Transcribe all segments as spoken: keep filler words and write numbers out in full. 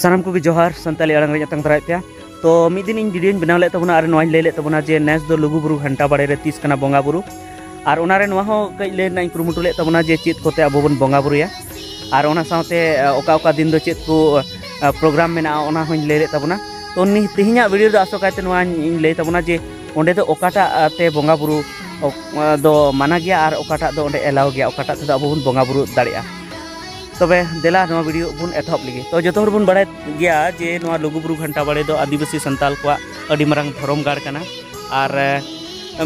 ᱥᱟᱱᱟᱢ ᱠᱚᱜᱮ ᱡᱚᱦᱟᱨ, ᱥᱟᱱᱛᱟᱲᱤ ᱟᱲᱟᱝ ᱨᱮ ᱟᱛᱟᱝ ᱫᱟᱨᱟᱭᱮᱫ ᱯᱮᱭᱟ᱾ ᱛᱚ ᱢᱤᱫ ᱫᱤᱱ ᱤᱧ ᱵᱷᱤᱰᱤᱭᱳᱧ ᱵᱮᱱᱟᱣ ᱞᱮᱫ ᱛᱟᱵᱚᱱᱟ ᱟᱨ ᱱᱚᱣᱟᱧ ᱞᱟᱹᱭ ᱞᱮᱫ ᱛᱟᱵᱚᱱᱟ ᱡᱮ ᱱᱮᱥ ᱫᱚ ᱞᱩᱜᱩᱵᱩᱨᱩ ᱜᱷᱟᱱᱴᱟ ᱵᱟᱲᱮ ᱨᱮ ᱛᱤᱥ ᱠᱟᱱᱟ ᱵᱚᱸᱜᱟ ᱵᱩᱨᱩ᱾ ᱟᱨ ᱚᱱᱟᱨᱮ ᱱᱚᱣᱟ ᱦᱚᱸ ᱠᱟᱹᱡ ᱞᱟᱹᱭ ᱨᱮᱱᱟᱜ ᱤᱧ ᱠᱩᱨᱩᱢᱩᱴᱩ ᱞᱮᱫ ᱛᱟᱵᱚᱱᱟ ᱡᱮ ᱪᱮᱫ ᱠᱚᱛᱮ ᱟᱵᱚ ᱵᱚᱱ ᱵᱚᱸᱜᱟ ᱵᱩᱨᱩᱭᱟ᱾ ᱟᱨ ᱚᱱᱟ ᱥᱟᱶᱛᱮ ᱚᱠᱟ ᱚᱠᱟ ᱫᱤᱱ ᱫᱚ ᱪᱮᱫ ᱠᱚ ᱯᱨᱳᱜᱨᱟᱢ ᱢᱮᱱᱟᱜᱼᱟ, ᱚᱱᱟ ᱦᱚᱸᱧ ᱞᱟᱹᱭ ᱞᱮᱫ ᱛᱟᱵᱚᱱᱟ᱾ ᱛᱚ ᱛᱮᱦᱮᱧᱟᱜ ᱵᱷᱤᱰᱤᱭᱳ ᱨᱮᱫᱚ ᱟᱥᱚᱠᱟᱭᱛᱮ ᱱᱚᱣᱟᱧ ᱞᱟᱹᱭ ᱛᱟᱵᱚᱱᱟ ᱡᱮ ᱚᱸᱰᱮ ᱫᱚ ᱚᱠᱟᱴᱟᱜ ᱛᱮ ᱵᱚᱸᱜᱟ ᱵᱩᱨᱩ ᱫᱚ ᱢᱟᱱᱟ ᱜᱮᱭᱟ ᱟᱨ ᱚᱠᱟᱴᱟᱜ ᱫᱚ ᱚᱸᱰᱮ ᱮᱞᱟᱣ ᱜᱮᱭᱟ, ᱚᱠᱟᱴᱟᱜ ᱛᱮᱫᱚ ᱟᱵᱚ ᱵᱚᱱ ᱵᱚᱸᱜᱟ ᱵᱩᱨᱩ ᱫᱟᱲᱮᱭᱟᱜᱼᱟ᱾ ᱛᱚᱵᱮ ᱫᱮᱞᱟ, ᱱᱚᱣᱟ ᱵᱷᱤᱰᱤᱭᱳ ᱵᱚᱱ ᱮᱛᱚᱦᱚᱵ ᱞᱮᱜᱮ᱾ ᱛᱚ ᱡᱚᱛᱚ ᱦᱚᱲ ᱵᱚᱱ ᱵᱟᱲᱟᱭ ᱜᱮᱭᱟ ᱡᱮ ᱱᱚᱣᱟ ᱞᱩᱜᱩᱵᱩᱨᱩ ᱜᱷᱟᱱᱴᱟ ᱵᱟᱲᱮ ᱫᱚ ᱟᱹᱫᱤᱵᱟᱹᱥᱤ ᱥᱟᱱᱛᱟᱞ ᱠᱚᱣᱟᱜ ᱟᱹᱰᱤ ᱢᱟᱨᱟᱝ ᱫᱷᱚᱨᱚᱢ ᱜᱟᱲ ᱠᱟᱱᱟ᱾ ᱟᱨ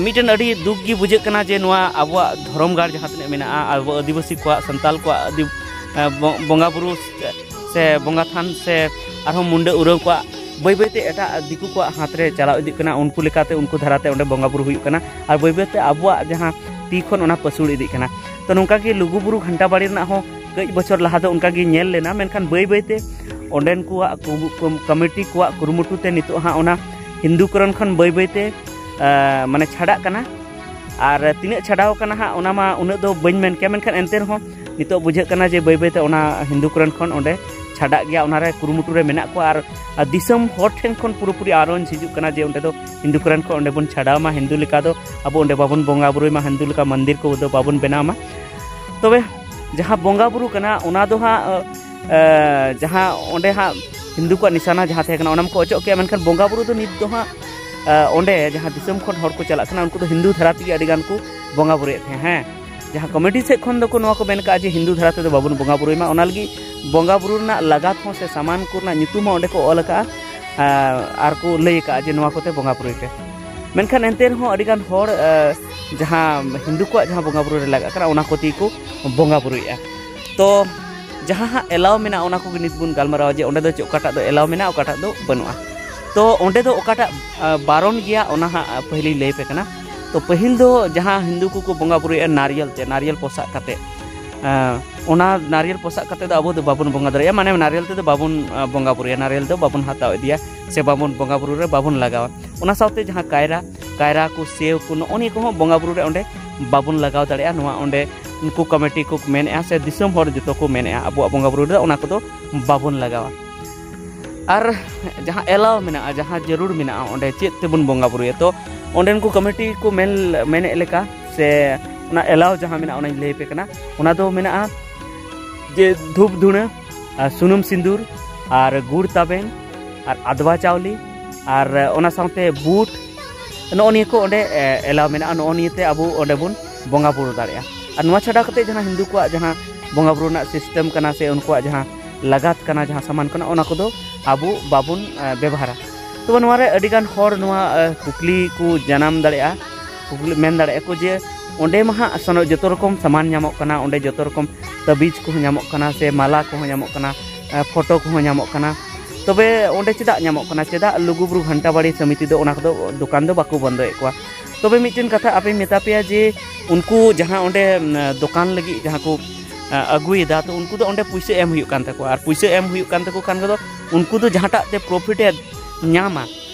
ᱢᱤᱫᱴᱮᱱ ᱟᱹᱰᱤ ᱫᱩᱠ ᱜᱮ ᱵᱩᱡᱷᱟᱹᱜ ᱠᱟᱱᱟ ᱡᱮ ᱱᱚᱣᱟ ᱟᱵᱚᱣᱟᱜ ᱫᱷᱚᱨᱚᱢ ᱜᱟᱲ ᱡᱟᱦᱟᱸ ᱛᱤᱱᱟᱹᱜ ᱢᱮᱱᱟᱜᱼᱟ, ᱟᱵᱚ ᱟᱹᱫᱤᱵᱟᱹᱥᱤ ᱠᱚᱣᱟᱜ, ᱥᱟᱱᱛᱟᱞ ᱠᱚᱣᱟᱜ ᱟᱹᱫᱤ- ᱵᱚᱸᱜᱟ ᱵᱩᱨᱩ ᱥᱮ ᱵᱚᱸᱜᱟ ᱛᱷᱟᱱ ᱥᱮ ᱟᱨᱦᱚᱸ ᱢᱩᱱᱰᱟᱹ ᱩᱨᱟᱹᱣ ᱠᱚᱣᱟᱜ ᱵᱟᱹᱭ ᱵᱟᱹᱭᱛᱮ ᱮᱴᱟᱜ ᱫᱤᱠᱩ ᱠᱚᱣᱟᱜ ᱦᱟᱛ ᱨᱮ ᱪᱟᱞᱟᱣ ᱤᱫᱤᱜ ᱠᱟᱱᱟ᱾ ᱩᱱᱠᱩ ᱞᱮᱠᱟᱛᱮ, ᱩᱱᱠᱩ ᱫᱷᱟᱨᱟᱛᱮ ᱚᱸᱰᱮ ᱵᱚᱸᱜᱟ ᱵᱩᱨᱩ ᱦᱩᱭᱩᱜ ᱠᱟᱱᱟ᱾ ᱟᱨ ᱵᱟᱹᱭ ᱵᱟᱹᱭᱛᱮ ᱟᱵᱚᱣᱟᱜ ᱡᱟᱦᱟᱸ ᱛᱤ ᱠᱷᱚᱱ ᱚᱱᱟ ᱯᱟᱹᱥᱩᱲ ᱤᱫᱤᱜ ᱠᱟᱱᱟ᱾ ᱛᱚ ᱱᱚᱝᱠᱟ ᱜᱮ ᱞᱩᱜᱩᱵᱩᱨᱩ ᱜᱷᱟᱱᱴᱟ ᱵᱟᱲᱮ ᱨᱮᱱᱟᱜ ᱦᱚᱸ ᱠᱟᱹᱡ ᱵᱚᱪᱷᱚᱨ ᱞᱟᱦᱟ ᱫᱚ ᱚᱱᱠᱟ ᱜᱮ ᱧᱮᱞ ᱞᱮᱱᱟ, ᱢᱮᱱᱠᱷᱟᱱ ᱵᱟᱹᱭ ᱵᱟᱹᱭᱛᱮ ᱚᱸᱰᱮᱱ ᱠᱚᱣᱟᱜ ᱠᱚᱢᱤᱴᱤ ᱠᱚᱣᱟᱜ ᱠᱩᱨᱩᱢᱩᱴᱩ ᱛᱮ ᱱᱤᱛᱚᱜ ᱦᱟᱸᱜ ᱚᱱᱟ ᱦᱤᱱᱫᱩᱠᱚᱨᱚᱱ ᱠᱷᱚᱱ ᱵᱟᱹᱭ ᱵᱟᱹᱭᱛᱮ ᱢᱟᱱᱮ ᱪᱷᱟᱰᱟᱜ ᱠᱟᱱᱟ᱾ ᱟᱨ ᱛᱤᱱᱟᱹᱜ ᱪᱷᱟᱰᱟᱣ ᱠᱟᱱᱟ ᱦᱟᱸᱜ, ᱚᱱᱟ ᱢᱟ ᱩᱱᱟᱹᱜ ᱫᱚ ᱵᱟᱹᱧ ᱢᱮᱱ ᱠᱮᱭᱟ, ᱢᱮᱱᱠᱷᱟᱱ ᱮᱱᱛᱮ ᱨᱮᱦᱚᱸ ᱱᱤᱛᱚᱜ ᱵᱩᱡᱷᱟᱹᱜ ᱠᱟᱱᱟ ᱡᱮ ᱵᱟᱹᱭ ᱵᱟᱹᱭᱛᱮ ᱚᱱᱟ ᱦᱤᱱᱫᱩᱠᱚᱨᱚᱱ ᱠᱷᱚᱱ ᱚᱸᱰᱮ ᱪᱷᱟᱰᱟᱜ ᱜᱮᱭᱟ, ᱚᱱᱟᱨᱮ ᱠᱩᱨᱩᱢᱩᱴᱩ ᱨᱮ ᱢᱮᱱᱟᱜ ᱠᱚᱣᱟ᱾ ᱟᱨ ᱫᱤᱥᱚᱢ ᱦᱚᱲ ᱴᱷᱮᱱ ᱠᱷᱚᱱ ᱯᱩᱨᱟᱹᱯᱩᱨᱤ ᱟᱨᱚᱧ ᱦᱤᱡᱩᱜ ᱠᱟᱱᱟ ᱡᱮ ᱚᱸᱰᱮ ᱫᱚ ᱦᱤᱱᱫᱩᱠᱚᱨᱚᱱ ᱠᱷᱚᱱ ᱚᱸᱰᱮ ᱵᱚᱱ ᱪᱷᱟᱰᱟᱣ ᱢᱟ, ᱦᱤᱱᱫᱩ ᱞᱮᱠᱟ ᱫᱚ ᱟᱵᱚ ᱚᱸᱰᱮ ᱵᱟᱵᱚᱱ ᱵᱚᱸᱜᱟ ᱵᱩᱨᱩᱭ ᱢᱟ, ᱦᱤᱱᱫᱩ ᱞᱮᱠᱟ ᱢᱚᱱᱫᱤᱨ ᱠᱚ ᱫᱚ ᱵᱟᱵᱚᱱ ᱵᱮᱱᱟᱣ ᱢᱟ᱾ ᱛᱚᱵᱮ ᱡᱟᱦᱟᱸ ᱵᱚᱸᱜᱟ ᱵᱩᱨᱩ ᱠᱟᱱᱟ, ᱚᱱᱟ ᱫᱚ ᱦᱟᱸᱜ ᱡᱟᱦᱟᱸ ᱚᱸᱰᱮ ᱦᱟᱸᱜ ᱦᱤᱱᱫᱩ ᱠᱚᱣᱟᱜ ᱱᱤᱥᱟᱱᱟ ᱡᱟᱦᱟᱸ ᱛᱟᱦᱮᱸ ᱠᱟᱱᱟ, ᱚᱱᱟ ᱢᱟᱠᱚ ᱚᱪᱚᱜ ᱠᱮᱜᱼᱟ᱾ ᱢᱮᱱᱠᱷᱟᱱ ᱵᱚᱸᱜᱟ ᱵᱩᱨᱩ ᱫᱚ ᱱᱤᱛ ᱫᱚ ᱦᱟᱸᱜ ᱚᱸᱰᱮ ᱡᱟᱦᱟᱸ ᱫᱤᱥᱚᱢ ᱠᱷᱚᱱ ᱦᱚᱲ ᱠᱚ ᱪᱟᱞᱟᱜ ᱠᱟᱱᱟ, ᱩᱱᱠᱩ ᱫᱚ ᱦᱤᱱᱫᱩ ᱫᱷᱟᱨᱟ ᱛᱮᱜᱮ ᱟᱹᱰᱤ ᱜᱟᱱ ᱠᱚ ᱵᱚᱸᱜᱟ ᱵᱩᱨᱩᱭᱮᱫ ᱛᱟᱦᱮᱸᱫ᱾ ᱦᱮᱸ, ᱡᱟᱦᱟᱸ ᱠᱚᱢᱤᱴᱤ ᱥᱮᱫ ᱠᱷᱚᱱ ᱫᱚᱠᱚ ᱱᱚᱣᱟ ᱠᱚ ᱢᱮᱱ ᱠᱟᱜᱼᱟ ᱡᱮ ᱦᱤᱱᱫᱩ ᱫᱷᱟᱨᱟ ᱛᱮᱫᱚ ᱵᱟᱵᱚᱱ ᱵᱚᱸᱜᱟ ᱵᱩᱨᱩᱭ ᱢᱟ, ᱚᱱᱟ ᱞᱟᱹᱜᱤᱫ ᱵᱚᱸᱜᱟ ᱵᱩᱨᱩ ᱨᱮᱱᱟᱜ ᱞᱟᱜᱟᱛ ᱦᱚᱸ ᱥᱮ ᱥᱟᱢᱟᱱ ᱠᱚ ᱨᱮᱱᱟᱜ ᱧᱩᱛᱩᱢ ᱦᱚᱸ ᱚᱸᱰᱮ ᱠᱚ ᱚᱞ ᱟᱠᱟᱜᱼᱟ᱾ ᱟᱨ ᱠᱚ ᱞᱟᱹᱭ ᱟᱠᱟᱜᱼᱟ ᱡᱮ ᱱᱚᱣᱟ ᱠᱚᱛᱮ ᱵᱚᱸᱜᱟ ᱵᱩᱨᱩᱭ ᱯᱮ᱾ ᱢᱮᱱᱠᱷᱟᱱ ᱮᱱᱛᱮ ᱨᱮᱦᱚᱸ ᱟᱹᱰᱤᱜᱟᱱ ᱦᱚᱲ ᱡᱟᱦᱟᱸ ᱦᱤᱱᱫᱩ ᱠᱚᱣᱟᱜ ᱡᱟᱦᱟᱸ ᱵᱚᱸᱜᱟ ᱵᱩᱨᱩ ᱨᱮ ᱞᱟᱜᱟᱜ ᱠᱟᱱᱟ, ᱚᱱᱟ ᱠᱚᱛᱮ ᱠᱚ ᱵᱚᱸᱜᱟ ᱵᱩᱨᱩᱭᱮᱫᱼᱟ᱾ ᱛᱚ ᱡᱟᱦᱟᱸ ᱦᱟᱸᱜ ᱮᱞᱟᱣ ᱢᱮᱱᱟᱜᱼᱟ, ᱚᱱᱟ ᱠᱚᱜᱮ ᱱᱤᱛ ᱵᱚᱱ ᱜᱟᱞᱢᱟᱨᱟᱣᱟ ᱡᱮ ᱚᱸᱰᱮ ᱫᱚ ᱪᱮᱫ, ᱚᱠᱟᱴᱟᱜ ᱫᱚ ᱮᱞᱟᱣ ᱢᱮᱱᱟᱜᱼᱟ, ᱚᱠᱟᱴᱟᱜ ᱫᱚ ᱵᱟᱹᱱᱩᱜᱼᱟ᱾ ᱛᱚ ᱚᱸᱰᱮ ᱫᱚ ᱚᱠᱟᱴᱟᱜ ᱵᱟᱨᱚᱱ ᱜᱮᱭᱟ, ᱚᱱᱟ ᱦᱟᱸᱜ ᱯᱟᱹᱦᱤᱞᱤᱧ ᱞᱟᱹᱭ ᱟᱯᱮ ᱠᱟᱱᱟ᱾ ᱛᱚ ᱯᱟᱹᱦᱤᱞ ᱫᱚ ᱡᱟᱦᱟᱸ ᱦᱤᱱᱫᱩ ᱠᱚᱠᱚ ᱵᱚᱸᱜᱟ ᱵᱩᱨᱩᱭᱮᱫᱼᱟ ᱱᱟᱨᱤᱭᱮᱞ ᱛᱮ, ᱱᱟᱨᱤᱭᱮᱞ ᱯᱚᱥᱟᱜ ᱠᱟᱛᱮ, ᱚᱱᱟ ᱱᱟᱨᱤᱭᱮᱞ ᱯᱚᱥᱟᱜ ᱠᱟᱛᱮ ᱫᱚ ᱟᱵᱚ ᱫᱚ ᱵᱟᱵᱚᱱ ᱵᱚᱸᱜᱟ ᱫᱟᱲᱮᱭᱟᱜᱼᱟ, ᱢᱟᱱᱮ ᱱᱟᱨᱤᱭᱮᱞ ᱛᱮᱫᱚ ᱵᱟᱵᱚᱱ ᱵᱚᱸᱜᱟ ᱵᱩᱨᱩᱭᱟ, ᱱᱟᱨᱤᱭᱮᱞ ᱫᱚ ᱵᱟᱵᱚᱱ ᱦᱟᱛᱟᱣ ᱤᱫᱤᱭᱟ ᱥᱮ ᱵᱟᱵᱚᱱ ᱵᱚᱸᱜᱟ ᱵᱩᱨᱩ ᱨᱮ ᱵᱟᱵᱚᱱ ᱞᱟᱜᱟᱣᱟ᱾ ᱚᱱᱟ ᱥᱟᱶᱛᱮ ᱡᱟᱦᱟᱸ ᱠᱟᱭᱨᱟ, ᱠᱟᱭᱨᱟ ᱠᱚ, ᱥᱮᱣ ᱠᱚ, ᱱᱚᱜᱼᱚ ᱱᱤᱭᱟᱹ ᱠᱚᱦᱚᱸ ᱵᱚᱸᱜᱟ ᱵᱩᱨᱩ ᱨᱮ ᱚᱸᱰᱮ ᱵᱟᱵᱚᱱ ᱞᱟᱜᱟᱣ ᱫᱟᱲᱮᱭᱟᱜᱼᱟ᱾ ᱱᱚᱣᱟ ᱚᱸᱰᱮ ᱩᱱᱠᱩ ᱠᱚᱢᱤᱴᱤ ᱠᱚ ᱢᱮᱱᱮᱫᱼᱟ ᱥᱮ ᱫᱤᱥᱚᱢ ᱦᱚᱲ ᱡᱚᱛᱚ ᱠᱚ ᱢᱮᱱᱮᱫᱼᱟ, ᱟᱵᱚᱣᱟᱜ ᱵᱚᱸᱜᱟ ᱵᱩᱨᱩ ᱨᱮᱫᱚ ᱚᱱᱟ ᱠᱚᱫᱚ ᱵᱟᱵᱚᱱ ᱞᱟᱜᱟᱣᱟ᱾ ᱟᱨ ᱡᱟᱦᱟᱸ ᱮᱞᱟᱣ ᱢᱮᱱᱟᱜᱼᱟ, ᱡᱟᱦᱟᱸ ᱡᱟᱹᱨᱩᱲ ᱢᱮᱱᱟᱜᱼᱟ ᱚᱸᱰᱮ ᱪᱮᱫ ᱛᱮᱵᱚᱱ ᱵᱚᱸᱜᱟ ᱵᱩᱨᱩᱭᱟ, ᱛᱚ ᱚᱸᱰᱮᱱ ᱠᱚ ᱠᱚᱢᱤᱴᱤ ᱠᱚ ᱢᱮᱱ ᱢᱮᱱᱮᱫ ᱞᱮᱠᱟ ᱥᱮ ᱚᱱᱟ ᱮᱞᱟᱣ ᱡᱟᱦᱟᱸ ᱢᱮᱱᱟᱜᱼᱟ ᱚᱱᱟᱧ ᱞᱟᱹᱭ ᱟᱯᱮ ᱠᱟᱱᱟ᱾ ᱚᱱᱟ ᱫᱚ ᱢᱮᱱᱟᱜᱼᱟ ᱡᱮ ᱫᱷᱩᱯ ᱫᱷᱩᱬᱟᱹ, ᱟᱨ ᱥᱩᱱᱩᱢ ᱥᱤᱸᱫᱩᱨ, ᱟᱨ ᱜᱩᱲ ᱛᱟᱵᱮᱱ, ᱟᱨ ᱟᱫᱽᱣᱟ ᱪᱟᱣᱞᱮ, ᱟᱨ ᱚᱱᱟ ᱥᱟᱶᱛᱮ ᱵᱩᱴ, ᱱᱚᱜᱼᱚ ᱱᱤᱭᱟᱹ ᱠᱚ ᱚᱸᱰᱮ ᱮᱞᱟᱣ ᱢᱮᱱᱟᱜᱼᱟ᱾ ᱱᱚᱜᱼᱚ ᱱᱤᱭᱟᱹᱛᱮ ᱟᱵᱚ ᱚᱸᱰᱮ ᱵᱚᱱ ᱵᱚᱸᱜᱟ ᱵᱩᱨᱩ ᱫᱟᱲᱮᱭᱟᱜᱼᱟ᱾ ᱟᱨ ᱱᱚᱣᱟ ᱪᱷᱟᱰᱟ ᱠᱟᱛᱮ ᱡᱟᱦᱟᱸ ᱦᱤᱱᱫᱩ ᱠᱚᱣᱟᱜ ᱡᱟᱦᱟᱸ ᱵᱚᱸᱜᱟ ᱵᱩᱨᱩ ᱨᱮᱱᱟᱜ ᱥᱤᱥᱴᱮᱢ ᱠᱟᱱᱟ ᱥᱮ ᱩᱱᱠᱩᱣᱟᱜ ᱡᱟᱦᱟᱸ ᱞᱟᱜᱟᱛ ᱠᱟᱱᱟ, ᱡᱟᱦᱟᱸ ᱥᱟᱢᱟᱱ ᱠᱟᱱᱟ, ᱚᱱᱟ ᱠᱚᱫᱚ ᱟᱵᱚ ᱵᱟᱵᱚᱱ ᱵᱮᱵᱚᱦᱟᱨᱟ᱾ ᱛᱚᱵᱮ ᱱᱚᱣᱟ ᱨᱮ ᱟᱹᱰᱤ ᱜᱟᱱ ᱦᱚᱲ ᱱᱚᱣᱟ ᱠᱩᱠᱞᱤ ᱠᱚ ᱡᱟᱱᱟᱢ ᱫᱟᱲᱮᱭᱟᱜᱼᱟ, ᱠᱩᱠᱞᱤ ᱢᱮᱱ ᱫᱟᱲᱮᱭᱟᱜᱼᱟ ᱠᱚ ᱡᱮ ᱚᱸᱰᱮ ᱢᱟ ᱦᱟᱸᱜ ᱥᱟᱱᱟ-, ᱡᱚᱛᱚ ᱨᱚᱠᱚᱢ ᱥᱟᱢᱟᱱ ᱧᱟᱢᱚᱜ ᱠᱟᱱᱟ, ᱚᱸᱰᱮ ᱡᱚᱛᱚ ᱨᱚᱠᱚᱢ ᱛᱟᱵᱤᱡᱽ ᱠᱚᱦᱚᱸ ᱧᱟᱢᱚᱜ ᱠᱟᱱᱟ ᱥᱮ ᱢᱟᱞᱟ ᱠᱚᱦᱚᱸ ᱧᱟᱢᱚᱜ ᱠᱟᱱᱟ, ᱯᱷᱳᱴᱳ ᱠᱚᱦᱚᱸ ᱧᱟᱢᱚᱜ ᱠᱟᱱᱟ᱾ ᱛᱚᱵᱮ ᱚᱸᱰᱮ ᱪᱮᱫᱟᱜ ᱧᱟᱢᱚᱜ ᱠᱟᱱᱟ? ᱪᱮᱫᱟᱜ ᱞᱩᱜᱩᱵᱩᱨᱩ ᱜᱷᱟᱱᱴᱟ ᱵᱟᱲᱮ ᱥᱚᱢᱤᱛᱤ ᱫᱚ ᱚᱱᱟ ᱠᱚᱫᱚ ᱫᱚᱠᱟᱱ ᱫᱚ ᱵᱟᱠᱚ ᱵᱚᱱᱫᱚᱭᱮᱫ ᱠᱚᱣᱟ? ᱛᱚᱵᱮ ᱢᱤᱫᱴᱮᱱ ᱠᱟᱛᱷᱟ ᱟᱯᱮᱧ ᱢᱮᱛᱟ ᱯᱮᱭᱟ ᱡᱮ ᱩᱱᱠᱩ ᱡᱟᱦᱟᱸ ᱚᱸᱰᱮ ᱫᱚᱠᱟᱱ ᱞᱟᱹᱜᱤᱫ ᱡᱟᱦᱟᱸ ᱠᱚ ᱟᱹᱜᱩᱭᱮᱫᱟ, ᱛᱚ ᱩᱱᱠᱩ ᱫᱚ ᱚᱸᱰᱮ ᱯᱩᱭᱥᱟᱹ ᱮᱢ ᱦᱩᱭᱩᱜ ᱠᱟᱱ ᱛᱟᱠᱚᱣᱟ᱾ ᱟᱨ ᱯᱩᱭᱥᱟᱹ ᱮᱢ ᱦᱩᱭᱩᱜ ᱠᱟᱱ ᱛᱟᱠᱚ ᱠᱷᱟᱱ ᱫᱚ ᱩᱱᱠᱩ ᱫᱚ ᱡᱟᱦᱟᱸᱴᱟᱜ ᱛᱮ ᱯᱨᱚᱯᱷᱤᱴ ᱮ ᱧᱟᱢᱟ,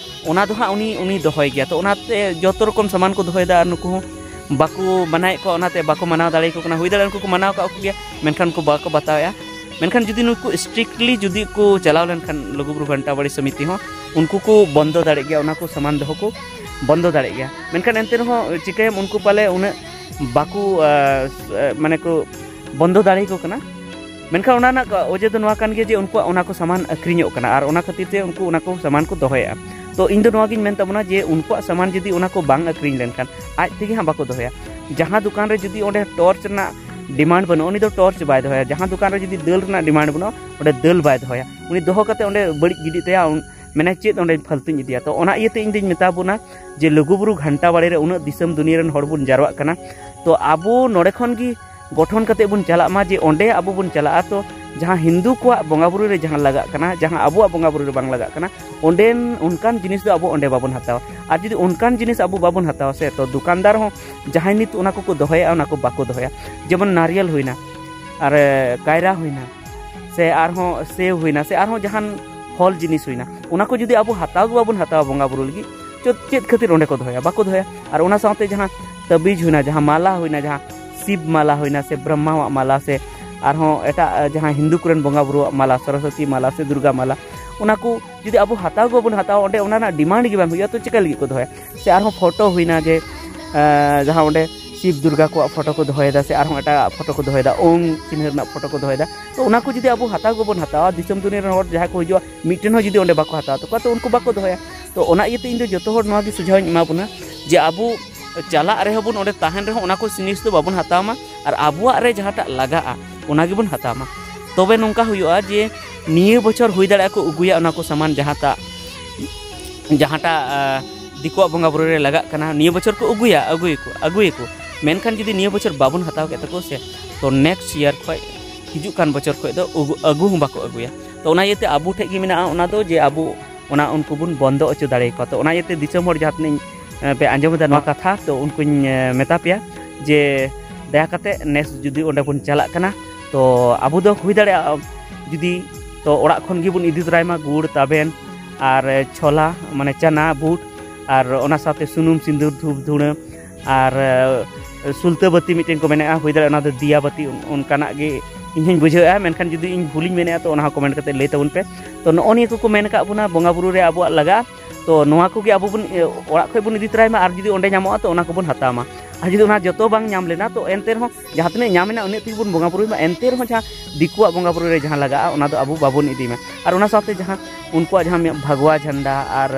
ᱚᱱᱟ ᱫᱚ ᱦᱟᱸᱜ ᱩᱱᱤ ᱩᱱᱤ ᱫᱚᱦᱚᱭ ᱜᱮᱭᱟ᱾ ᱛᱚ ᱚᱱᱟᱛᱮ ᱡᱚᱛᱚ ᱨᱚᱠᱚᱢ ᱥᱟᱢᱟᱱ ᱠᱚ ᱫᱚᱦᱚᱭᱮᱫᱟ ᱟᱨ ᱱᱩᱠᱩ ᱦᱚᱸ ᱵᱟᱠᱚ ᱢᱟᱱᱟᱣᱮᱫ ᱠᱚᱣᱟ, ᱚᱱᱟᱛᱮ ᱵᱟᱠᱚ ᱢᱟᱱᱟᱣ ᱫᱟᱲᱮᱭᱟᱠᱚ ᱠᱟᱱᱟ᱾ ᱦᱩᱭ ᱫᱟᱲᱮᱭᱟᱜᱼᱟ ᱩᱱᱠᱩ ᱠᱚ ᱢᱟᱱᱟᱣ ᱠᱟᱜ ᱠᱚᱜᱮᱭᱟ, ᱢᱮᱱᱠᱷᱟᱱ ᱩᱱᱠᱩ ᱵᱟᱠᱚ ᱵᱟᱛᱟᱣᱮᱫᱼᱟ᱾ ᱢᱮᱱᱠᱷᱟᱱ ᱡᱩᱫᱤ ᱱᱩᱠᱩ ᱥᱴᱨᱤᱠᱴᱞᱤ ᱡᱩᱫᱤ ᱠᱚ ᱪᱟᱞᱟᱣ ᱞᱮᱱᱠᱷᱟᱱ ᱞᱩᱜᱩᱵᱩᱨᱩ ᱜᱷᱟᱱᱴᱟ ᱵᱟᱲᱮ ᱥᱚᱢᱤᱛᱤ ᱦᱚᱸ, ᱩᱱᱠᱩ ᱠᱚ ᱵᱚᱱᱫᱚ ᱫᱟᱲᱮᱜ ᱜᱮᱭᱟ, ᱚᱱᱟ ᱠᱚ ᱥᱟᱢᱟᱱ ᱫᱚᱦᱚ ᱠᱚ ᱵᱚᱱᱫᱚ ᱫᱟᱲᱮᱜ ᱜᱮᱭᱟ᱾ ᱢᱮᱱᱠᱷᱟᱱ ᱮᱱᱛᱮ ᱨᱮᱦᱚᱸ ᱪᱤᱠᱟᱹᱭᱟᱢ, ᱩᱱᱠᱩ ᱯᱟᱞᱮ ᱩᱱᱟᱹᱜ ᱵᱟᱠᱚ ᱢᱟᱱᱮ ᱠᱚ ᱵᱚᱱᱫᱚ ᱫᱟᱲᱮᱭᱟᱠᱚ ᱠᱟᱱᱟ᱾ ᱢᱮᱱᱠᱷᱟᱱ ᱚᱱᱟ ᱨᱮᱱᱟᱜ ᱚᱡᱮ ᱫᱚ ᱱᱚᱣᱟ ᱠᱟᱱ ᱜᱮᱭᱟ ᱡᱮ ᱩᱱᱠᱩᱣᱟᱜ ᱚᱱᱟ ᱠᱚ ᱥᱟᱢᱟᱱ ᱟᱹᱠᱷᱨᱤᱧᱚᱜ ᱠᱟᱱᱟ ᱟᱨ ᱚᱱᱟ ᱠᱷᱟᱹᱛᱤᱨ ᱛᱮ ᱩᱱᱠᱩ ᱚᱱᱟ ᱠᱚ ᱥᱟᱢᱟᱱ ᱠᱚ ᱫᱚᱦᱚᱭᱮᱫᱼᱟ᱾ ᱛᱚ ᱤᱧ ᱫᱚ ᱱᱚᱣᱟ ᱜᱤᱧ ᱢᱮᱱ ᱛᱟᱵᱚᱱᱟ ᱡᱮ ᱩᱱᱠᱩᱣᱟᱜ ᱥᱟᱢᱟᱱ ᱡᱩᱫᱤ ᱚᱱᱟ ᱠᱚ ᱵᱟᱝ ᱟᱹᱠᱷᱨᱤᱧ ᱞᱮᱱᱠᱷᱟᱱ ᱟᱡ ᱛᱮᱜᱮ ᱦᱟᱸᱜ ᱵᱟᱠᱚ ᱫᱚᱦᱚᱭᱟ᱾ ᱡᱟᱦᱟᱸ ᱫᱚᱠᱟᱱ ᱨᱮ ᱡᱩᱫᱤ ᱚᱸᱰᱮ ᱴᱚᱨᱪ ᱨᱮᱱᱟᱜ ᱰᱤᱢᱟᱱᱰ ᱵᱟᱹᱱᱩᱜᱼᱟ, ᱩᱱᱤ ᱫᱚ ᱴᱚᱨᱪ ᱵᱟᱭ ᱫᱚᱦᱚᱭᱟ᱾ ᱡᱟᱦᱟᱸ ᱫᱚᱠᱟᱱ ᱨᱮ ᱡᱩᱫᱤ ᱫᱟᱹᱞ ᱨᱮᱱᱟᱜ ᱰᱤᱢᱟᱱᱰ ᱵᱟᱹᱱᱩᱜᱼᱟ, ᱚᱸᱰᱮ ᱫᱟᱹᱞ ᱵᱟᱭ ᱫᱚᱦᱚᱭᱟ᱾ ᱩᱱᱤ ᱫᱚᱦᱚ ᱠᱟᱛᱮ ᱚᱸᱰᱮ ᱵᱟᱹᱲᱤᱡ ᱜᱤᱰᱤᱜ ᱛᱟᱭᱟ, ᱢᱮᱱᱟᱭ ᱪᱮᱫ ᱚᱸᱰᱮ ᱯᱷᱟᱞᱛᱩᱧ ᱤᱫᱤᱭᱟ᱾ ᱛᱚ ᱚᱱᱟ ᱤᱭᱟᱹᱛᱮ ᱤᱧ ᱫᱩᱧ ᱢᱮᱛᱟ ᱵᱚᱱᱟ ᱡᱮ ᱞᱩᱜᱩᱵᱩᱨᱩ ᱜᱷᱟᱱᱴᱟ ᱵᱟᱲᱮ ᱨᱮ ᱩᱱᱟᱹᱜ ᱫᱤᱥᱚᱢ ᱫᱩᱱᱤᱭᱟᱹ ᱨᱮᱱ ᱦᱚᱲ ᱵᱚᱱ ᱡᱟᱨᱣᱟᱜ ᱠᱟᱱᱟ, ᱛᱚ ᱟᱵᱚ ᱱᱚᱰᱮ ᱠᱷᱚᱱ ᱜᱮ ᱜᱚᱴᱷᱚᱱ ᱠᱟᱛᱮ ᱵᱚᱱ ᱪᱟᱞᱟᱜ ᱢᱟ ᱡᱮ ᱚᱸᱰᱮ ᱟᱵᱚ ᱵᱚᱱ ᱪᱟᱞᱟᱜᱼᱟ᱾ ᱛᱚ ᱡᱟᱦᱟᱸ ᱦᱤᱱᱫᱩ ᱠᱚᱣᱟᱜ ᱵᱚᱸᱜᱟ ᱵᱩᱨᱩ ᱨᱮ ᱡᱟᱦᱟᱸ ᱞᱟᱜᱟᱜ ᱠᱟᱱᱟ, ᱡᱟᱦᱟᱸ ᱟᱵᱚᱣᱟᱜ ᱵᱚᱸᱜᱟ ᱵᱩᱨᱩ ᱨᱮ ᱵᱟᱝ ᱞᱟᱜᱟᱜ ᱠᱟᱱᱟ, ᱚᱸᱰᱮᱱ ᱚᱱᱠᱟᱱ ᱡᱤᱱᱤᱥ ᱫᱚ ᱟᱵᱚ ᱚᱸᱰᱮ ᱵᱟᱵᱚᱱ ᱦᱟᱛᱟᱣᱟ᱾ ᱟᱨ ᱡᱩᱫᱤ ᱚᱱᱠᱟᱱ ᱡᱤᱱᱤᱥ ᱟᱵᱚ ᱵᱟᱵᱚᱱ ᱦᱟᱛᱟᱣᱟ ᱥᱮ, ᱛᱚ ᱫᱚᱠᱟᱱᱫᱟᱨ ᱦᱚᱸ ᱡᱟᱦᱟᱸᱭ ᱱᱤᱛ ᱚᱱᱟ ᱠᱚᱠᱚ ᱫᱚᱦᱚᱭᱟ, ᱚᱱᱟ ᱠᱚ ᱵᱟᱠᱚ ᱫᱚᱦᱚᱭᱟ᱾ ᱡᱮᱢᱚᱱ ᱱᱟᱨᱤᱭᱮᱞ ᱦᱩᱭᱱᱟ, ᱟᱨ ᱠᱟᱭᱨᱟ ᱦᱩᱭᱱᱟ, ᱥᱮ ᱟᱨᱦᱚᱸ ᱥᱮᱣ ᱦᱩᱭᱱᱟ, ᱥᱮ ᱟᱨᱦᱚᱸ ᱡᱟᱦᱟᱱ ᱯᱷᱚᱞ ᱡᱤᱱᱤᱥ ᱦᱩᱭᱱᱟ, ᱚᱱᱟ ᱠᱚ ᱡᱩᱫᱤ ᱟᱵᱚ ᱦᱟᱛᱟᱣ ᱜᱮ ᱵᱟᱵᱚᱱ ᱦᱟᱛᱟᱣᱟ ᱵᱚᱸᱜᱟ ᱵᱩᱨᱩ ᱞᱟᱹᱜᱤᱫ, ᱪᱮᱫ, ᱪᱮᱫ ᱠᱷᱟᱹᱛᱤᱨ ᱚᱸᱰᱮ ᱠᱚ ᱫᱚᱦᱚᱭᱟ? ᱵᱟᱠᱚ ᱫᱚᱦᱚᱭᱟ᱾ ᱟᱨ ᱚᱱᱟ ᱥᱟᱶᱛᱮ ᱡᱟᱦᱟᱸ ᱛᱟᱵᱤᱡᱽ ᱦᱩᱭᱱᱟ, ᱡᱟᱦᱟᱸ ᱢᱟᱞᱟ ᱦᱩᱭᱱᱟ, ᱡᱟᱦᱟᱸ ᱥᱤᱵ ᱢᱟᱞᱟ ᱦᱩᱭᱱᱟ, ᱥᱮ ᱵᱨᱚᱦᱢᱟᱣᱟᱜ ᱢᱟᱞᱟ, ᱥᱮ ᱟᱨᱦᱚᱸ ᱮᱴᱟᱜ ᱡᱟᱦᱟᱸ ᱦᱤᱱᱫᱩ ᱠᱚᱨᱮᱱ ᱵᱚᱸᱜᱟ ᱵᱩᱨᱩᱣᱟᱜ ᱢᱟᱞᱟ, ᱥᱚᱨᱚᱥᱚᱛᱤ ᱢᱟᱞᱟ ᱥᱮ ᱫᱩᱨᱜᱟ ᱢᱟᱞᱟ, ᱚᱱᱟ ᱠᱚ ᱡᱩᱫᱤ ᱟᱵᱚ ᱦᱟᱛᱟᱣ ᱜᱮ ᱵᱟᱵᱚᱱ ᱦᱟᱛᱟᱣᱟ, ᱚᱸᱰᱮ ᱚᱱᱟ ᱨᱮᱱᱟᱜ ᱰᱤᱢᱟᱱᱰ ᱜᱮ ᱵᱟᱝ ᱦᱩᱭᱩᱜᱼᱟ, ᱛᱚ ᱪᱤᱠᱟ ᱞᱟᱹᱜᱤᱫ ᱠᱚ ᱫᱚᱦᱚᱭᱟ? ᱥᱮ ᱟᱨᱦᱚᱸ ᱯᱷᱳᱴᱳ ᱦᱩᱭᱱᱟ ᱡᱮ, ᱮᱸ, ᱡᱟᱦᱟᱸ ᱚᱸᱰᱮ ᱥᱤᱵ ᱫᱩᱨᱜᱟ ᱠᱚᱣᱟᱜ ᱯᱷᱳᱴᱳ ᱠᱚ ᱫᱚᱦᱚᱭᱮᱫᱟ, ᱥᱮ ᱟᱨᱦᱚᱸ ᱮᱴᱟᱜ ᱯᱷᱳᱴᱳ ᱠᱚ ᱫᱚᱦᱚᱭᱮᱫᱟ, ᱳᱢ ᱪᱤᱱᱦᱟᱹ ᱨᱮᱱᱟᱜ ᱯᱷᱳᱴᱳ ᱠᱚ ᱫᱚᱦᱚᱭᱮᱫᱟ, ᱛᱚ ᱚᱱᱟ ᱠᱚ ᱡᱩᱫᱤ ᱟᱵᱚ ᱦᱟᱛᱟᱣ ᱜᱮᱵᱚᱱ ᱦᱟᱛᱟᱣᱟ, ᱫᱤᱥᱚᱢ ᱫᱩᱱᱤᱭᱟᱹ ᱨᱮᱱ ᱦᱚᱲ ᱡᱟᱦᱟᱸᱭ ᱠᱚ ᱦᱤᱡᱩᱜᱼᱟ, ᱢᱤᱫᱴᱮᱱ ᱦᱚᱸ ᱡᱩᱫᱤ ᱚᱸᱰᱮ ᱵᱟᱠᱚ ᱦᱟᱛᱟᱣ ᱛᱟᱠᱚᱣᱟ, ᱛᱚ ᱩᱱᱠᱩ ᱵᱟᱠᱚ ᱫᱚᱦᱚᱭᱟ᱾ ᱛᱚ ᱚᱱᱟ ᱤᱭᱟᱹᱛᱮ ᱤᱧ ᱫᱚ ᱡᱚᱛᱚ ᱦᱚᱲ ᱱᱚᱣᱟ ᱜᱮ ᱥᱩᱡᱷᱟᱣ ᱤᱧ ᱮᱢᱟ ᱵᱚᱱᱟ ᱡᱮ ᱟᱵᱚ ᱪᱟᱞᱟᱜ ᱨᱮᱦᱚᱸ ᱵᱚᱱ, ᱚᱸᱰᱮ ᱛᱟᱦᱮᱱ ᱨᱮᱦᱚᱸ ᱚᱱᱟ ᱠᱚ ᱡᱤᱱᱤᱥ ᱫᱚ ᱵᱟᱵᱚᱱ ᱦᱟᱛᱟᱣ ᱢᱟ, ᱟᱨ ᱟᱵᱚᱣᱟᱜ ᱨᱮ ᱡᱟᱦᱟᱸᱴᱟᱜ ᱞᱟᱜᱟᱜᱼᱟ ᱚᱱᱟ ᱜᱮᱵᱚᱱ ᱦᱟᱛᱟᱣ ᱢᱟ᱾ ᱛᱚᱵᱮ ᱱᱚᱝᱠᱟ ᱦᱩᱭᱩᱜᱼᱟ ᱡᱮ ᱱᱤᱭᱟᱹ ᱵᱚᱪᱷᱚᱨ ᱦᱩᱭ ᱫᱟᱲᱮᱭᱟᱜᱼᱟ ᱠᱚ ᱟᱹᱜᱩᱭᱟ ᱚᱱᱟ ᱠᱚ ᱥᱟᱢᱟᱱ ᱡᱟᱦᱟᱸᱴᱟᱜ, ᱡᱟᱦᱟᱸᱴᱟᱜ, ᱟᱸ, ᱫᱤᱠᱩᱣᱟᱜ ᱵᱚᱸᱜᱟ ᱵᱩᱨᱩ ᱨᱮ ᱞᱟᱜᱟᱜ ᱠᱟᱱᱟ, ᱱᱤᱭᱟᱹ ᱵᱚᱪᱷᱚᱨ ᱠᱚ ᱟᱹᱜᱩᱭᱟ, ᱟᱹᱜᱩᱭᱟᱠᱚ, ᱟᱹᱜᱩᱭᱟᱠᱚ᱾ ᱢᱮᱱᱠᱷᱟᱱ ᱡᱩᱫᱤ ᱱᱤᱭᱟᱹ ᱵᱚᱪᱷᱚᱨ ᱵᱟᱵᱚᱱ ᱦᱟᱛᱟᱣ ᱠᱮᱫ ᱛᱟᱠᱚ ᱥᱮ, ᱛᱚ next year ᱠᱷᱚᱡ, ᱦᱤᱡᱩᱜ ᱠᱟᱱ ᱵᱚᱪᱷᱚᱨ ᱠᱷᱚᱡ ᱫᱚ ᱟᱹᱜᱩ, ᱟᱹᱜᱩ ᱦᱚᱸ ᱵᱟᱠᱚ ᱟᱹᱜᱩᱭᱟ᱾ ᱛᱚ ᱚᱱᱟ ᱤᱭᱟᱹᱛᱮ ᱟᱵᱚ ᱴᱷᱮᱡ ᱜᱮ ᱢᱮᱱᱟᱜᱼᱟ ᱚᱱᱟ ᱫᱚ, ᱡᱮ ᱟᱵᱚ ᱚᱱᱟ ᱩᱱᱠᱩ ᱵᱚᱱ ᱵᱚᱱᱫᱚ ᱦᱚᱪᱚ ᱫᱟᱲᱮᱭᱟᱠᱚᱣᱟ᱾ ᱛᱚ ᱚᱱᱟ ᱤᱭᱟᱹᱛᱮ ᱫᱤᱥᱚᱢ ᱦᱚᱲ ᱡᱟᱦᱟᱸ ᱛᱤᱱᱟᱹᱜ, ᱮ, ᱯᱮ ᱟᱸᱡᱚᱢ ᱮᱫᱟ ᱱᱚᱣᱟ ᱠᱟᱛᱷᱟ, ᱛᱚ ᱩᱱᱠᱩᱧ, ᱮ, ᱢᱮᱛᱟ ᱯᱮᱭᱟ ᱡᱮ ᱫᱟᱭᱟ ᱠᱟᱛᱮ ᱱᱮᱥ ᱡᱩᱫᱤ ᱚᱸᱰᱮ ᱵᱚᱱ ᱪᱟᱞᱟᱜ ᱠᱟᱱᱟ, ᱛᱚ ᱟᱵᱚ ᱫᱚ ᱦᱩᱭ ᱫᱟᱲᱮᱭᱟᱜᱼᱟ ᱡᱩᱫᱤ, ᱛᱚ ᱚᱲᱟᱜ ᱠᱷᱚᱱ ᱜᱮᱵᱚᱱ ᱤᱫᱤ ᱛᱚᱨᱟᱭ ᱢᱟ ᱜᱩᱲ, ᱛᱟᱵᱮᱱ ᱟᱨ, ᱮ, ᱪᱷᱚᱞᱟ, ᱢᱟᱱᱮ ᱪᱟᱱᱟ, ᱵᱩᱴ, ᱟᱨ ᱚᱱᱟ ᱥᱟᱶᱛᱮ ᱥᱩᱱᱩᱢ, ᱥᱤᱸᱫᱩᱨ, ᱫᱷᱩᱯ, ᱫᱷᱩᱬᱟᱹ, ᱟᱨ, ᱮ, ᱥᱩᱞᱛᱟᱹ ᱵᱟᱹᱛᱤ ᱢᱤᱫᱴᱮᱱ ᱠᱚ ᱢᱮᱱᱮᱜᱼᱟ, ᱦᱩᱭ ᱫᱟᱲᱮᱭᱟᱜᱼᱟ ᱚᱱᱟ ᱫᱚ ᱫᱤᱭᱟ ᱵᱟᱹᱛᱤ, ᱚᱱ-, ᱚᱱᱠᱟᱱᱟᱜ ᱜᱮ ᱤᱧ ᱦᱚᱧ ᱵᱩᱡᱷᱟᱹᱣᱮᱜᱼᱟ᱾ ᱢᱮᱱᱠᱷᱟᱱ ᱡᱩᱫᱤ ᱤᱧ ᱵᱷᱩᱞᱤᱧ ᱢᱮᱱᱮᱜᱼᱟ, ᱛᱚ ᱚᱱᱟ ᱦᱚᱸ ᱠᱚᱢᱮᱱᱴ ᱠᱟᱛᱮ ᱞᱟᱹᱭ ᱛᱟᱵᱚᱱ ᱯᱮ᱾ ᱛᱚ ᱱᱚᱜᱼᱚ ᱱᱤᱭᱟᱹ ᱠᱚᱠᱚ ᱢᱮᱱ ᱟᱠᱟᱫ ᱵᱚᱱᱟ ᱵᱚᱸᱜᱟ ᱵᱩᱨᱩ ᱨᱮ ᱟᱵᱚᱣᱟᱜ ᱞᱟᱜᱟᱜᱼᱟ, ᱛᱚ ᱱᱚᱣᱟ ᱠᱚᱜᱮ ᱟᱵᱚ ᱵᱚᱱ, ᱮ, ᱚᱲᱟᱜ ᱠᱷᱚᱡ ᱵᱚᱱ ᱤᱫᱤ ᱛᱚᱨᱟᱭ ᱢᱟ, ᱟᱨ ᱡᱩᱫᱤ ᱚᱸᱰᱮ ᱧᱟᱢᱚᱜᱼᱟ, ᱛᱚ ᱚᱱᱟ ᱠᱚᱵᱚᱱ ᱦᱟᱛᱟᱣ ᱢᱟ᱾ ᱟᱨ ᱡᱩᱫᱤ ᱚᱱᱟ ᱡᱚᱛᱚ ᱵᱟᱝ ᱧᱟᱢ ᱞᱮᱱᱟ, ᱛᱚ ᱮᱱᱛᱮ ᱨᱮᱦᱚᱸ ᱡᱟᱦᱟᱸ ᱛᱤᱱᱟᱹᱜ ᱧᱟᱢ ᱮᱱᱟ, ᱩᱱᱟᱹᱜ ᱛᱮᱜᱮ ᱵᱚᱱ ᱵᱚᱸᱜᱟ ᱵᱩᱨᱩᱭ ᱢᱟ᱾ ᱮᱱᱛᱮ ᱨᱮᱦᱚᱸ ᱡᱟᱦᱟᱸ ᱫᱤᱠᱩᱣᱟᱜ ᱵᱚᱸᱜᱟ ᱵᱩᱨᱩ ᱨᱮ ᱡᱟᱦᱟᱸ ᱞᱟᱜᱟᱜᱼᱟ, ᱚᱱᱟ ᱫᱚ ᱟᱵᱚ ᱵᱟᱵᱚᱱ ᱤᱫᱤ ᱢᱟ᱾ ᱟᱨ ᱚᱱᱟ ᱥᱟᱶᱛᱮ ᱡᱟᱦᱟᱸ ᱩᱱᱠᱩᱣᱟᱜ ᱡᱟᱦᱟᱸ ᱢᱮ-, ᱵᱷᱟᱜᱽᱣᱟ ᱡᱷᱟᱱᱰᱟ ᱟᱨ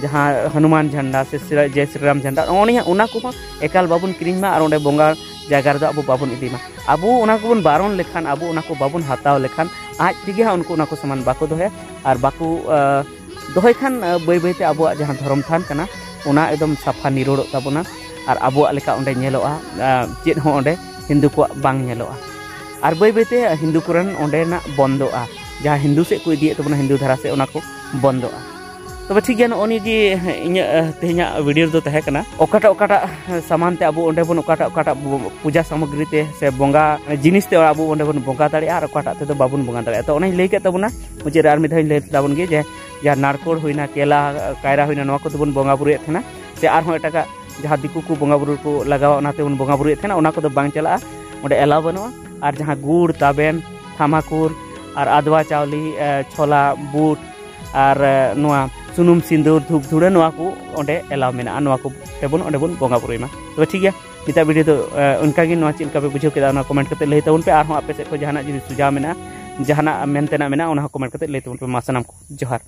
ᱡᱟᱦᱟᱸ ᱦᱚᱱᱩᱢᱟᱱ ᱡᱷᱟᱱᱰᱟ ᱥᱮ ᱥᱨᱤ-, ᱡᱮ ᱥᱨᱤᱨᱟᱢ ᱡᱷᱟᱱᱰᱟ, ᱱᱚᱜᱼᱚ ᱱᱤᱭᱟᱹ, ᱚᱱᱟ ᱠᱚᱦᱚᱸ ᱮᱠᱟᱞ ᱵᱟᱵᱚᱱ ᱠᱤᱨᱤᱧ ᱢᱟ ᱟᱨ ᱚᱸᱰᱮ ᱵᱚᱸᱜᱟ ᱡᱟᱭᱜᱟ ᱨᱮᱫᱚ ᱟᱵᱚ ᱵᱟᱵᱚᱱ ᱤᱫᱤ ᱢᱟ᱾ ᱟᱵᱚ ᱚᱱᱟ ᱠᱚᱵᱚᱱ ᱵᱟᱨᱚᱱ ᱞᱮᱠᱷᱟᱱ, ᱟᱵᱚ ᱚᱱᱟ ᱠᱚ ᱵᱟᱵᱚᱱ ᱦᱟᱛᱟᱣ ᱞᱮᱠᱷᱟᱱ, ᱟᱡ ᱛᱮᱜᱮ ᱦᱟᱸᱜ ᱩᱱᱠᱩ ᱚᱱᱟ ᱠᱚ ᱥᱟᱢᱟᱱ ᱵᱟᱠᱚ ᱫᱚᱦᱚᱭᱟ᱾ ᱟᱨ ᱵᱟᱠᱚ, ᱟ, ᱫᱚᱦᱚᱭ ᱠᱷᱟᱱ, ᱟ, ᱵᱟᱹᱭ ᱵᱟᱹᱭᱛᱮ ᱟᱵᱚᱣᱟᱜ ᱡᱟᱦᱟᱸ ᱫᱷᱚᱨᱚᱢ ᱛᱷᱟᱱ ᱠᱟᱱᱟ, ᱚᱱᱟ ᱮᱠᱫᱚᱢ ᱥᱟᱯᱷᱟ ᱱᱤᱨᱚᱲᱚᱜ ᱛᱟᱵᱚᱱᱟ᱾ ᱟᱨ ᱟᱵᱚᱣᱟᱜ ᱞᱮᱠᱟ ᱚᱸᱰᱮ ᱧᱮᱞᱚᱜᱼᱟ, ᱟ, ᱪᱮᱫ ᱦᱚᱸ ᱚᱸᱰᱮ ᱦᱤᱱᱫᱩ ᱠᱚᱣᱟᱜ ᱵᱟᱝ ᱧᱮᱞᱚᱜᱼᱟ᱾ ᱟᱨ ᱵᱟᱹᱭ ᱵᱟᱹᱭᱛᱮ ᱦᱤᱱᱫᱩ ᱠᱚᱨᱮᱱ ᱚᱸᱰᱮᱱᱟᱜ ᱵᱚᱱᱫᱚᱜᱼᱟ, ᱡᱟᱦᱟᱸ ᱦᱤᱱᱫᱩ ᱥᱮᱫ ᱠᱚ ᱤᱫᱤᱭᱮᱫ ᱛᱟᱵᱚᱱᱟ, ᱦᱤᱱᱫᱩ ᱫᱷᱟᱨᱟ ᱥᱮᱫ, ᱚᱱᱟ ᱠᱚ ᱵᱚᱱᱫᱚᱜᱼᱟ᱾ ᱛᱚᱵᱮ ᱴᱷᱤᱠ ᱜᱮᱭᱟ, ᱱᱚᱜᱼᱚ ᱱᱤᱭᱟᱹ ᱜᱮ ᱤᱧᱟᱹᱜ, ᱟ, ᱛᱮᱦᱮᱧᱟᱜ ᱵᱷᱤᱰᱤᱭᱳ ᱨᱮᱫᱚ ᱛᱟᱦᱮᱸ ᱠᱟᱱᱟ᱾ ᱚᱠᱟᱴᱟᱜ ᱚᱠᱟᱴᱟᱜ ᱥᱟᱢᱟᱱ ᱛᱮ ᱟᱵᱚ ᱚᱸᱰᱮ ᱵᱚᱱ, ᱚᱠᱟᱴᱟᱜ ᱚᱠᱟᱴᱟᱜ ᱵᱚ-, ᱯᱩᱡᱟ ᱥᱟᱢᱚᱜᱨᱤ ᱛᱮ ᱥᱮ ᱵᱚᱸᱜᱟ ᱡᱤᱱᱤᱥ ᱛᱮ ᱟᱵᱚ ᱚᱸᱰᱮ ᱵᱚᱱ ᱵᱚᱸᱜᱟ ᱫᱟᱲᱮᱭᱟᱜᱼᱟ ᱟᱨ ᱚᱠᱟᱴᱟᱜ ᱛᱮᱫᱚ ᱵᱟᱵᱚᱱ ᱵᱚᱸᱜᱟ ᱫᱟᱲᱮᱭᱟᱜᱼᱟ᱾ ᱛᱚ ᱚᱱᱟᱧ ᱞᱟᱹᱭ ᱠᱮᱫ ᱛᱟᱵᱚᱱᱟ, ᱢᱩᱪᱟᱹᱫ ᱨᱮ ᱟᱨ ᱢᱤᱫ ᱫᱷᱟᱣ ᱤᱧ ᱞᱟᱹᱭ ᱛᱟᱵᱚᱱ ᱜᱮ ᱡᱮ ᱡᱟᱦᱟᱸ ᱱᱟᱲᱠᱳᱲ ᱦᱩᱭᱱᱟ, ᱠᱮᱞᱟ, ᱠᱟᱭᱨᱟ ᱦᱩᱭᱱᱟ, ᱱᱚᱣᱟ ᱠᱚᱫᱚ ᱵᱚᱱ ᱵᱚᱸᱜᱟ ᱵᱩᱨᱩᱭᱮᱫ ᱛᱟᱦᱮᱱᱟ᱾ ᱥᱮ ᱟᱨᱦᱚᱸ ᱮᱴᱟᱜᱟᱜ ᱡᱟᱦᱟᱸ ᱫᱤᱠᱩ ᱠᱚ ᱵᱚᱸᱜᱟ ᱵᱩᱨᱩ ᱨᱮᱠᱚ ᱞᱟᱜᱟᱣᱟ, ᱚᱱᱟ ᱛᱮᱵᱚᱱ ᱵᱚᱸᱜᱟ ᱵᱩᱨᱩᱭᱮᱫ ᱛᱟᱦᱮᱱᱟ, ᱚᱱᱟ ᱠᱚᱫᱚ ᱵᱟᱝ ᱪᱟᱞᱟᱜᱼᱟ, ᱚᱸᱰᱮ ᱮᱞᱟᱣ ᱵᱟᱹᱱᱩᱜᱼᱟ᱾ ᱟᱨ ᱡᱟᱦᱟᱸ ᱜᱩᱲ, ᱛᱟᱵᱮᱱ, ᱛᱷᱟᱢᱟᱠᱩᱨ ᱟᱨ ᱟᱫᱽᱣᱟ ᱪᱟᱣᱞᱮ, ᱮ, ᱪᱷᱳᱞᱟ, ᱵᱩᱴ, ᱟᱨ ᱱᱚᱣᱟ ᱥᱩᱱᱩᱢ, ᱥᱤᱸᱫᱩᱨ, ᱫᱷᱩᱯ, ᱫᱷᱩᱲᱟᱹ, ᱱᱚᱣᱟ ᱠᱚ ᱚᱸᱰᱮ ᱮᱞᱟᱣ ᱢᱮᱱᱟᱜᱼᱟ᱾ ᱱᱚᱣᱟ ᱠᱚ ᱛᱮᱵᱚᱱ ᱚᱸᱰᱮ ᱵᱚᱱ ᱵᱚᱸᱜᱟ ᱵᱩᱨᱩᱭ ᱢᱟ᱾ ᱛᱚᱵᱮ ᱴᱷᱤᱠ ᱜᱮᱭᱟ, ᱱᱤᱛᱟᱜ ᱵᱷᱤᱰᱤᱭᱳ ᱫᱚ ᱚᱱᱠᱟᱜᱮ᱾ ᱱᱚᱣᱟ ᱪᱮᱫ ᱞᱮᱠᱟ ᱯᱮ ᱵᱩᱡᱷᱟᱹᱣ ᱠᱮᱫᱟ, ᱚᱱᱟ ᱠᱚᱢᱮᱱᱴ ᱠᱟᱛᱮ ᱞᱟᱹᱭ ᱛᱟᱵᱚᱱ ᱯᱮ᱾ ᱟᱨᱦᱚᱸ ᱟᱯᱮ ᱥᱮᱫ ᱠᱷᱚᱱ ᱡᱟᱦᱟᱱᱟᱜ ᱡᱩᱫᱤ ᱥᱩᱡᱷᱟᱣ ᱢᱮᱱᱟᱜᱼᱟ, ᱡᱟᱦᱟᱱᱟᱜ ᱢᱮᱱ ᱛᱮᱱᱟᱜ ᱢᱮᱱᱟᱜᱼᱟ, ᱚᱱᱟ ᱦᱚᱸ ᱠᱚᱢᱮᱱᱴ ᱠᱟᱛᱮ ᱞᱟᱹᱭ ᱛᱟᱵᱚᱱ ᱯᱮ᱾ ᱢᱟ ᱥᱟᱱᱟᱢ ᱠᱚ ᱡᱚᱦᱟᱨ᱾